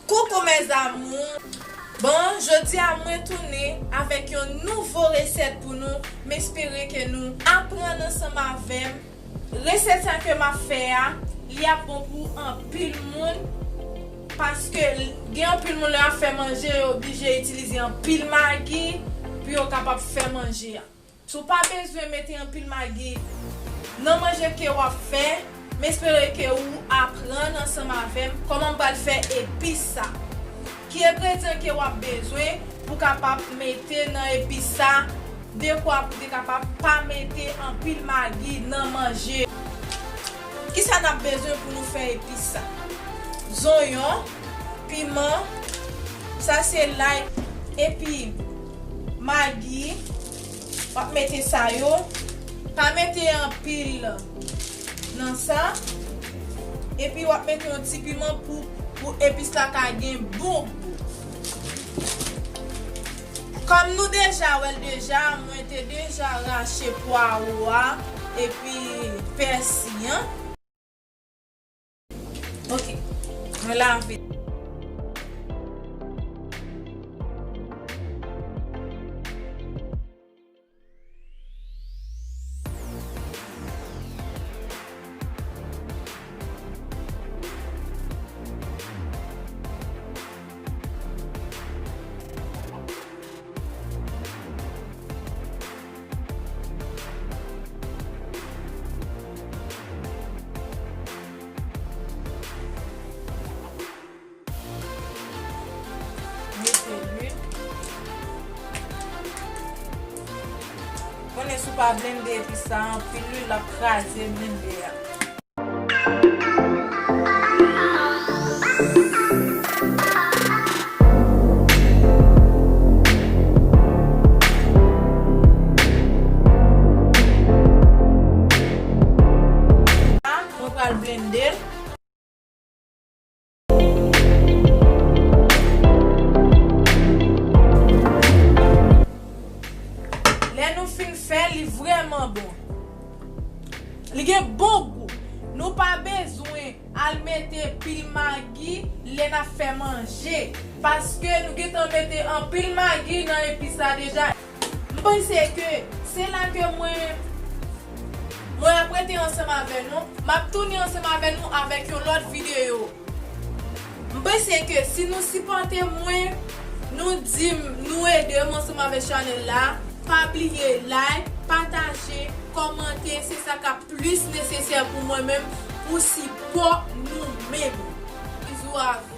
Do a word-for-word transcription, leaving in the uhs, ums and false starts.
Coucou mes amours. Bon, jodi a mwen tounen avèk yon nouvo resèt pou nou. M espere ke nou aprann ansanm avè m. Resèt sa ke m ap fè a, li ap bon pou anpil moun, paske gen anpil moun lè y ap fè manje, yo oblije itilize anpil magi pou yo kapab fè manje a. Si w pa bezwen mete anpil magi nan manje ke w ap fè, m espere ke ou aprann ansanm avè m kòman m pral fè epis sa. Ki engredyan ke w ap bezwen pou kapab mete nan epis sa, dekwa pou te kapab pa mete anpil magi nan manje. Kisa n ap bezwen pou nou fè epis sa? Zonyon, piman, sa se lay, epi magi, w ap mete sa yo. Pa mete anpil nan sa. Epi w ap mete yon ti piman pou, pou epis la ka gen bon gou. Kòm nou deja wè l deja, mwen te deja rache pwawo a epi pèsi an. Ok, mwen lave. Mete lwil. Konnen si w pa blende epis sa anpil lwil, l ap kraze blende a. Mwen pral blende l. Lè nou fin fè, li vrèman bon. Li gen bon gou. Nou pa bezwen al mete pil magi lè n ap fè manje, paske nou gentan mete anpil magi nan epis la deja. M panse ke se la ke mwen, mwen ap rete ansanm avè nou. M ap tounen ansanm avè nou avèk yon lòt videyo. M panse ke si nou sipòte mwen, nou di m, nou ede m ansanm avèk chanèl la, pa bliye like, pataje, kòmante, se sa k ap plis nesesè pou mwen menm, pou sipò nou menm. Bizou avè